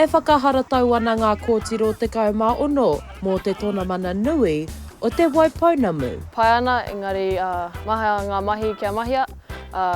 E whakaharatau ana ngā kōtiro 16 mō te tonamana nui o Te Waipounamu. Pai ana, engari maha ngā mahi kia mahia,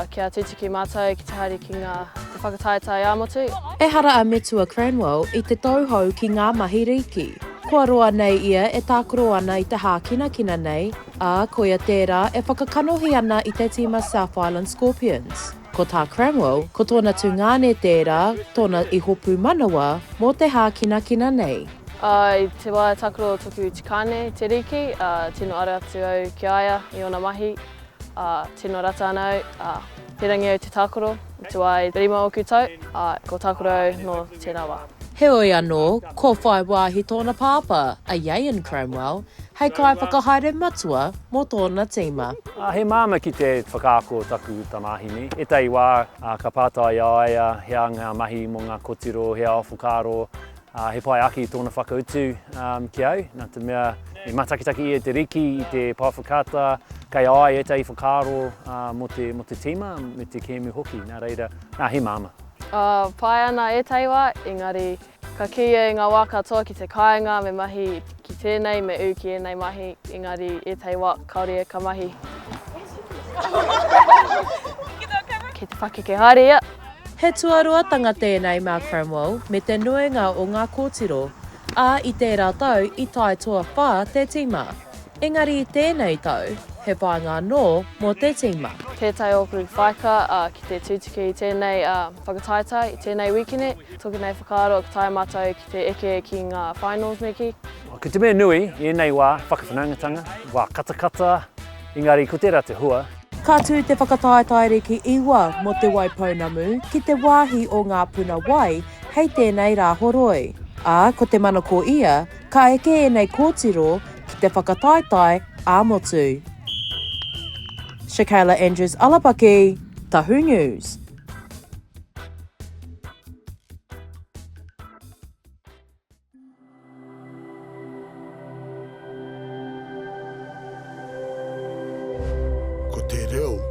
kia tutuki mātou ki te haere ki ngā te whakataetae ā-motu. Ehara a Metua Cranwell i te tauhou ki ngā mahi rīki. Kua roa nei ia e tākaro ana i te hākinakina nei, ā, koia tērā e whakakanohi ana i te tīma South Island Scorpions. Ko tā Cranwell, ko tōna tungāne tērā, tōna iho pūmanawa mō te hākinakina nei. Ā, i te wā e tākaro toku tukāne i te rīki, ā, tino aro atu au ki a ia i ōna mahi, ā, tino rata ana au, ā, pērangi au te tākaro i te wā e rima ōku tau, ā, ko tākaro au nō tērā wā. Heoi anō, kua whai wāhi tōna pāpā, a Iain Cranwell, hei kaiwhakahaere matua mō tōna tīma. He māmā ki te whakaako taku tamāhine. Ētahi wā ka pātai a ia he aha ngā mahi mō ngā kotiro, he aha whakaaro, he pai ake tōna whakautu ki au, nā te mea i matakitaki ia i te riki, i te pae whakaata, kei a ia ētahi whakaaro mō te tīma me te kēmu hoki, nā reira, nā, he māmā. Pai ana ētahi wā, engari Ka kīia i ngā wā katoa ki te kāinga me mahi ki tēnei, me ū ki ēnei mahi, engari ētahi wā kāore ia ka mahi. Kei te pakeke haere ia. He tuaruatanga tēnei mā Cranwell me te nuinga o ngā kōtiro, ā, i tērā tau i tae tuawhā te tīma. Engari i tēnei tau, he whāinga anō mō te tīma. Tētahi ōku whaika ki te tutuki i tēnei whakataetae, i tēnei wīkene. Tōku nei whakaaro ka taea mātou ki te eke ki ngā finals me kī. Ko te mea nui i ēnei wā, whakawhanaungatanga, wā katakata, engari ko tērā te hua. Ka tū te whakataetae riki iwa mō Te Waipounamu ki te wāhi o Ngā Puna Wai hei tēnei Rāhoroi. Ā, ko te manako ia, ka eke ēnei kōtiro ki te whakataetae ā-motu. Shakayla Andrews Alapaki, Tahu News. Ko te reo.